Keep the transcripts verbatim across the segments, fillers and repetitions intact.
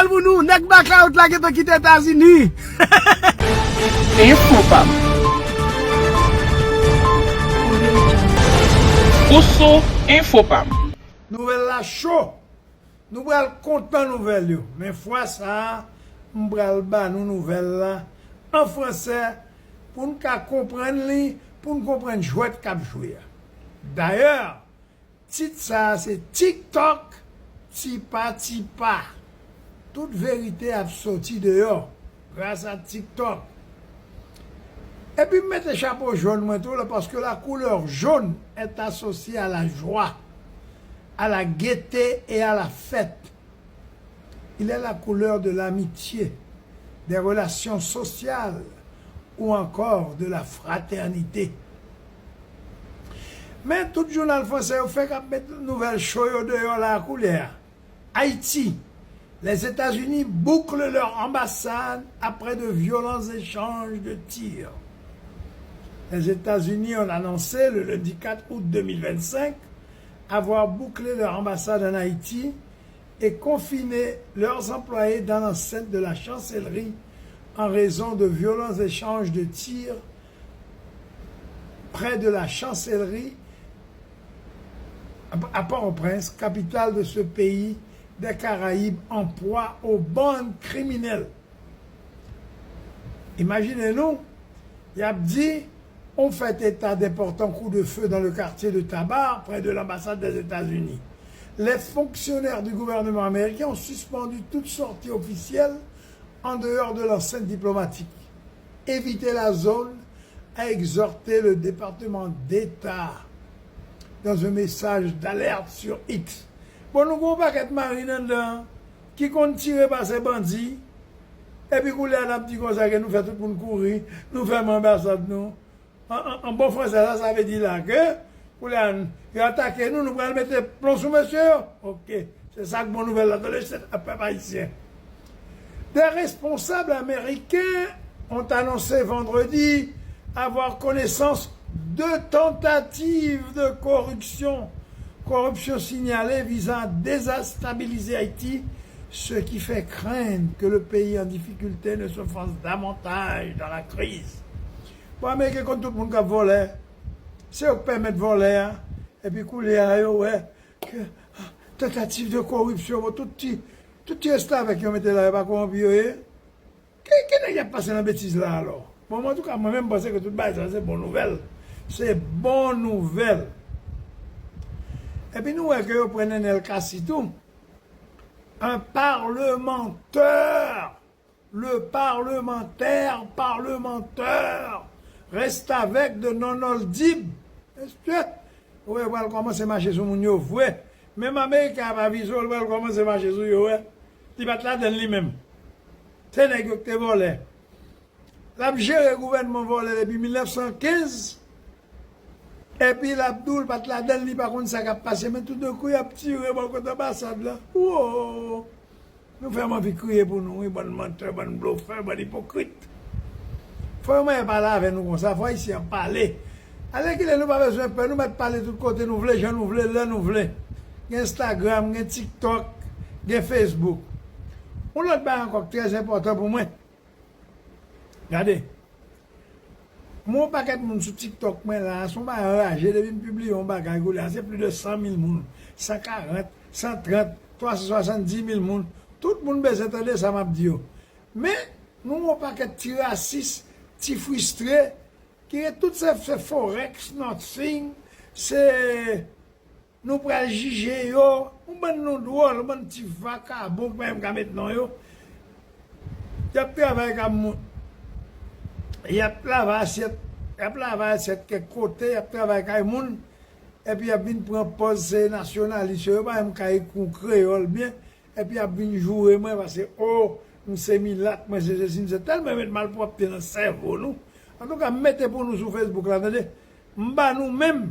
Pou nou, nèg blackout la gentan kite Etazini. Enfo pa m. Oso, Enfo pa m. Nouvèl la cho. Nou pral kontan nouvèl yo. Men fwa sa a, m pral ba nou nouvèl la an fransè pou n ka konprann li, pou n konprann jwèt k ap jwe a. Dayè, tit sa a se TikTok, tipa tipa. Tout verite ap soti deyò gras a TikTok. Epi m mete chapo jòn mwen tou la, paske la couleur jaune est associée à la joie, à la gaieté et à la fête. Il est la couleur de l'amitié, des relations sociales ou encore de la fraternité. Men tout jounal fransè yo fenk ap met nouvèl cho yo deyò la koulye a. Ayiti, les États-Unis bouclent leur ambassade après de violents échanges de tirs. Les États-Unis ont annoncé le lundi quatre août deux mille vingt-cinq avoir bouclé leur ambassade en Haïti et confiner leurs employés dans l'enceinte de la chancellerie en raison de violents échanges de tirs près de la chancellerie à Port-au-Prince, capitale de ce pays des Caraïbes en proie aux bandes criminelles. Imajine nou, y ap di, on fait état d'importants coups de feu dans le quartier de Tabar, près de l'ambassade des États-Unis. Les fonctionnaires du gouvernement américain ont suspendu toute sortie officielle en dehors de l'enceinte diplomatique. Évitez la zone, a exhorté le département d'État dans un message d'alerte sur X. Bon, nou gen yon pakèt marin anndan ki konn tire pase bandi, epi koulye a n ap di konsa ke nou fè tout moun kouri, nou fèmen anbasad nou. An, an, an bon fransè, sa, sa vle di la ke koulye a, yo atake nou, nou pral mete plon sou mesye yo. Oke. Se sa k bon nouvèl la, tande, chèf pèp ayisyen. Des responsables américains ont annoncé vendredi avoir connaissance de tentatives de corruption, corruption signalée visant à déstabiliser Haïti, ce qui fait craindre que le pays en difficulté ne s'enfonce davantage dans la crise. Bon, Ameriken konn tout moun k ap vòlè. Se yo k pèmèt vòlè a. Epi koulye a yo wè ke tentative de corruption, bon, tout ti, tout ti restavèk yo mete la, yo pa kowonpi yo ye. Ki, ki nèg y ap pase nan betiz la alò? Bon, mwen, antouka, mwen menm, m panse ke tout bagay sa se bon nouvèl. Se bon nouvèl. Epi nou wè ke yo pran Nenel Cassy tou. Un parlementaire. Le parlementaire, parlementaire, restavèk de Nonol Dib. Mesye, ou wè pral kòmanse mache sou moun yo vre. Menm Ameriken ap avize w, l pral kòmanse mache sou yo, wè. Li pa t ladann li menm. Se nèg yo ki te vòlè. L ap jere gouvènman vòlè depi mil nèf san kenz. Epi l ap di w l pa t ladann, li pa konn sa k ap pase, men toudenkou y ap tire bò kote anbasad la. Wo! Nou fè m anvi kriye pou nou, wi, bann mantè, bann blofè, bann ipokrit. Fò yon mannyè pale avè nou konsa, fò Ayisyen an pale. Alèkile, nou pa bezwen pè, nou mèt pale tout kote nou vle, jan nou vle, lè nou vle. Gen Instagram, gen TikTok, gen Facebook. Yon lòt bagay ankò ki trè enpòtan pou mwen. Gade. M wè yon pakèt moun sou TikTok mwen la, se yon bagay anraje, depi m pibliye yon bagay koulye a, se plis de san mil moun, san karant, san trant, twa san swasanndis mil moun. Tout moun bezwen tande sa m ap di yo. Men, nou wè yon pakèt ti rasis, ti fristre, ki gen tout se, se forex, nothing, se Nou pral jije yo, yon bann non dwòl, yon bann ti vakabon k pa menm ka met non yo. Y ap travay ka moun. Y ap lave asyèt, y ap lave asyèt kèk kote, y ap travay kay moun, epi y ap vin pran pòz se nasyonalis yo, yo pa menm ka ekri yon kreyòl byen, epi y ap vin joure mwen paske, o, m se milat, mwen se sesi, m se tèlman yo met malpwòpte nan sèvo nou. Antouka, m mete pou nou sou Facebook la, tande. M ba nou menm,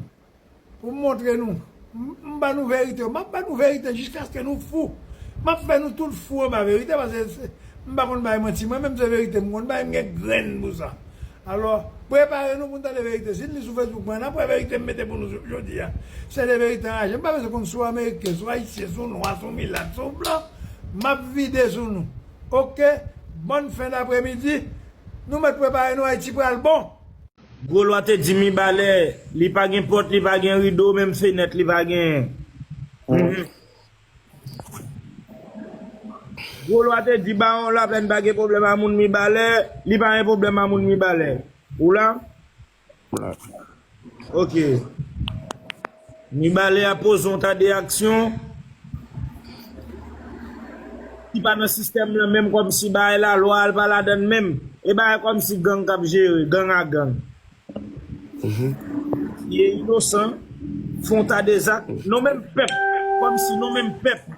pou m montre nou. M, m ba nou verite yo. M ap ba nou verite jiskaske nou fou. M ap fè nou tout fou anba verite, paske se, m pa konn bay manti. Mwen menm se verite m konn bay, m gen grenn pou sa. Alò, prepare nou pou n tande verite. Si n li sou Facebook mwen, n ap wè verite m mete pou nou jodi a. Se de verite anraje. M pa bezwen konn si w ameriken, si w ayisyen, si w nwa, si w milat, si w blan. M ap vide sou nou. Oke, bòn fen dapremidi. Nou mèt prepare nou, Ayiti pral bon. Gwo lwa te di Mibalè, li pa gen pòt, li pa gen rido, menm fenèt li pa gen. Mhm. Gwo lwa te di Bawon Laplèn pa gen pwoblèm a moun Mibalè, li pa gen pwoblèm a moun Mibalè. Ou la? Oke. Mibalè ap poze yon ta de aksyon. Ki pa nan sistèm nan menm, kòmsi bagay lalwa al pa ladann menm. E bagay kòmsi gang k ap jere, gang a gang. Ye inosan, fè yon ta de zak. Nou menm pèp, kòmsi nou menm pèp.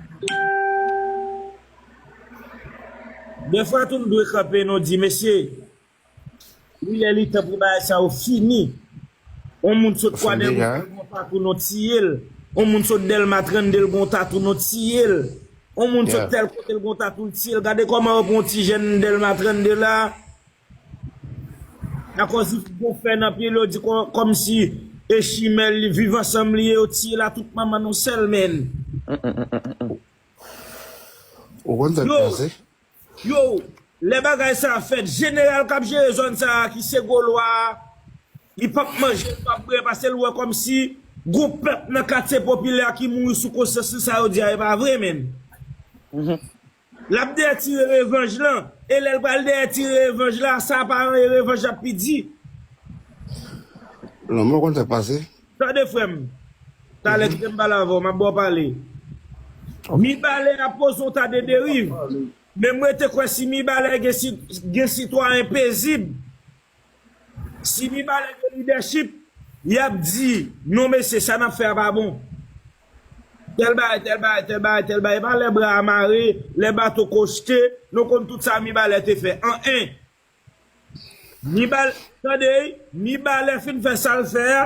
Defwa tou nou dwe kanpe, nou di, mesye, li lè li tan pou bagay sa yo fini. On moun sot Kwadèboukè l gon tatou, nou tiye l. On moun sot Dèlma trannde l gon tatou, nou tiye l. On moun sot tèl kote l gon tatou, l tiye l. Gade kòman yo pran yon ti jèn Dèlma trannde la. Akòz li gon fè nan pye l, yo di kò- kòmsi e chimè li, viv ansanm li ye, yo tiye l a tout manman nou sèl, menn. Ou konn sa k pase? Yo, lè bagay sa a fèt, jeneral k ap jere zòn sa a, ki se gwo lwa a, li p ap manje, li p ap bwè, paske l wè kòmsi gon pèp nan katye popilè a ki mouri sou konsyans li, sa yo di a, e pa vre, menn. L ap dèyè tire revanj lan, e lè l pral dèyè tire revanj la, sa pa anyen, revanj ap pi di. Lanmò konn sa k pase? Tande, frè m. Talè, kite m pale avè w, m ap ba w pale. Mibalè ap poze yon ta de deriv. Men m rete kwè si Mibalè gen si- gen sitwayen pezib, si Mibalè gen lidèchip, y ap di, non, mesye, sa n ap fè a pa bon. Tèl bagay, tèl bagay, tèl bagay, tèl bagay. E pa lè bra a mare, lè bato kochte, nou konn tout sa Mibalè te fè. An en. Mibalè, tande, Mibalè fin fè sa l fè a,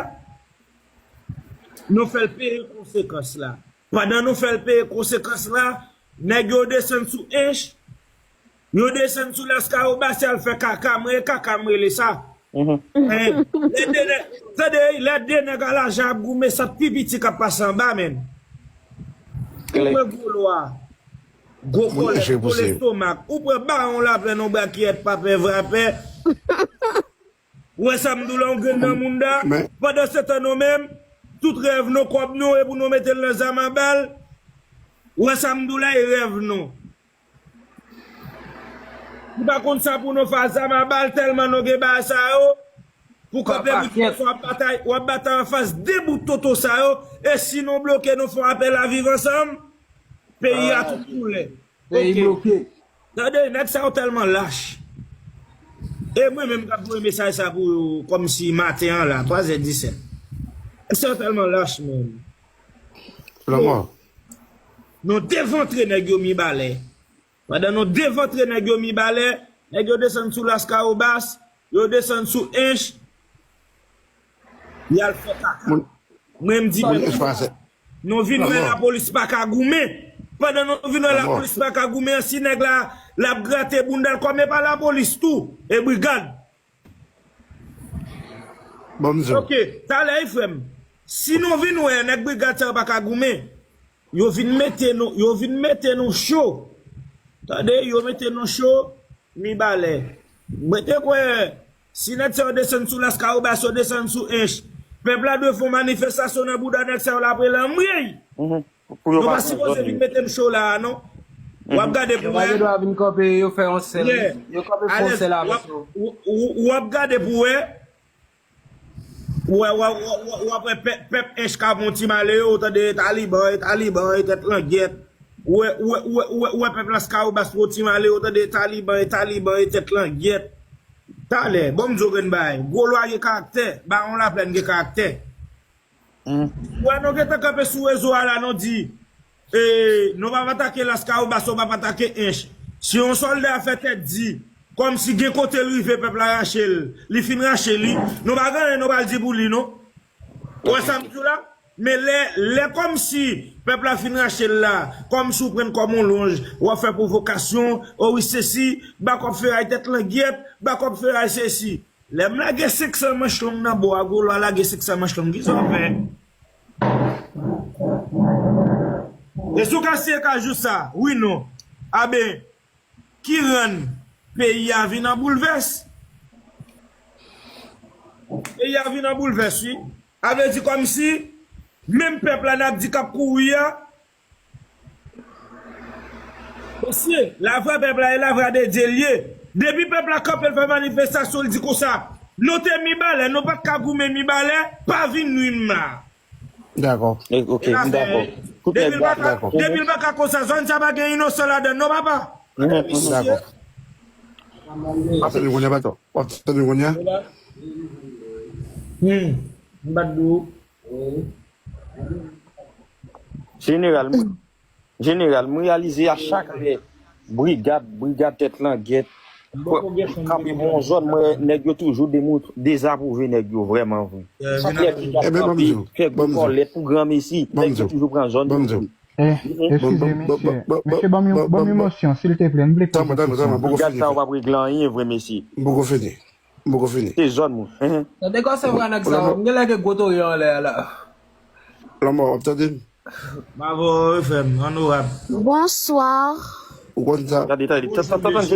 nou fè l peye konsekans la. Pandan nou fè l peye konsekans la, nèg yo desann sou Ench, yo desann sou Laskawobas, y al fè kaka, m rele kaka, m rele sa. Lè de nèg, tande, lè de nèg a lajan ap goumen, sa pi piti k ap pase anba, menn. Ou pran gwo lwa. Gwo kòlèt, gwo lestomak. Ou pran Bawon Laplèn, yon brakiyèt papè vrapè. Ou wè sa m di w la, yon grenn nan mounda. Pandansetan nou menm, tout rèv nou, kòb nou, e pou nou mete l nan zam a bal. Ou wè sa m di w la, e rèv nou. Nou pa konn sa pou nou fè a zam a bal, tèlman nou gen bagay sa yo. Pou kanpe bout, w ap batay, w ap batay anfas de bout toto sa yo. E si nou bloke, nou fè yon apèl a viv ansanm. Peyi a tout koulè. Peyi bloke. Tande, nèg sa yo tèlman lach. E mwen menm k ap voye mesaj sa pou yo, kòmsi maten an la, twazè disèt. Nèg sa yo tèlman lach, menn. Lanmò. Nou devantre nèg yo Mibalè. Pandan nou devantre nèg yo Mibalè, nèg yo desann sou Laskawobas, yo desann sou Ench, y al fè kaka. Mwen m di, nou vin wè lapolis pa ka goumen. Pandan nou vin wè lapolis pa ka goumen an, si nèg la, l ap grate bounda l kòm e pa lapolis tou, e brigad. Ban m di w. Oke, talè wi, frè m. Si nou vin wè nèg brigad sa yo pa ka goumen, yo vin mete nou, yo vin mete nou cho. Tande, yo mete nou cho, Mibalè. Mwen te kwè, si nèg sa yo desann sou Laskawobas, yo desann sou Ench, pèp la dwe fè yon manifestasyon nan bouda nèg sa yo, l ap rele anmwey. Nou pa sipoze vin mete m cho la a, non. W ap gade pou wè. Yo pa gen dwa vin kanpe, yo fè yon sèl. Yo kanpe fè yon sèl avèk yo. W ap gade pou wè. W ap wè pèp, pèp Ench ka pran ti male yo, ou tande e Taliban, e Taliban, e tèt langyèt. W wè, w wè, w wè, w wè pèp Laskawobas pran ti male yo, ou tande e Taliban, e Taliban, e tèt langyèt. Talè, bon m di w grenn bagay. Gwo lwa gen karaktè, Bawon Laplèn gen karaktè. Wè, nou gentan kanpe sou rezo a la, nou di, e, nou p ap atake Laskawobas, nou p ap atake Ench. Si yon sòlda fè tèt di, kòmsi gen kote l rive, pèp la rache l, li fin rache li, nou pa gen anyen nou pral di pou li, non. Ou wè sa m di w la? Men lè, lè kòmsi pèp la fin rache l la, kòmsi w pran l kòm yon lonj, w ap fè pwovokasyon, o wi sesi, bakòp feray tèt langyèt, bakòp feray sesi. Lè m lage senk san manch long nan bò a, gwo lwa lage senk san manch long, kisa w fè? E si w ka siyen kajou sa, wi, non. Aben, ki rann peyi a vin an boulvès. Peyi a vin an boulvès, wi. A vle di kòmsi menm pèp la n ap di k ap kouri a, mesye, lavwa pèp la e lavwa de Dye l ye. Depi pèp la kanpe, l fè manifestasyon, l di konsa, nou te Mibalè, nou pa t ka goumen Mibalè, pa vin nwi m la. Dakò. Eh, ok, m dakò. Tout Depi nèg l pa dakò. ka, depi l pa ka konsa, zòn sa pa gen inosan ladan, non, papa? Mhm, mhm. Dakò. W ap tande kounye a, patwon? W ap tande kounye a? Hmm. M bat dou. Jeneral, mwen, jeneral, mwen reyalize a chak lè brigad, brigad tèt langèt, kanpe pou yon zòn, mwen, nèg yo toujou demou-, dezapwouve nèg yo vrèman vre. Chak lè brigad Ebyen, ban m di kanpe, w, fè ban gwo m di w, kòlèt pou granmesi, ban m nèg di yo w, toujou pran zòn ban m di yo. W. Eh, eskize mesye. Mesye, ban m, ban m yon mosyon, silteple. M vle plis Tann mwen, tann mwen, tann mwen, m poko Brigad fini. Sa yo p ap regle anyen vre, mesye. M poko fini. M poko fini. Se zòn mwen. Hein? Tande kòsè vwa nèg sa yo. M gen lè gen gwo toyo anlè a la. Lanmò, w ap tande m? Bravo, frè m, onorab. Bonsoir. Ou konn sa? Gade, tande, tande, tande, tande,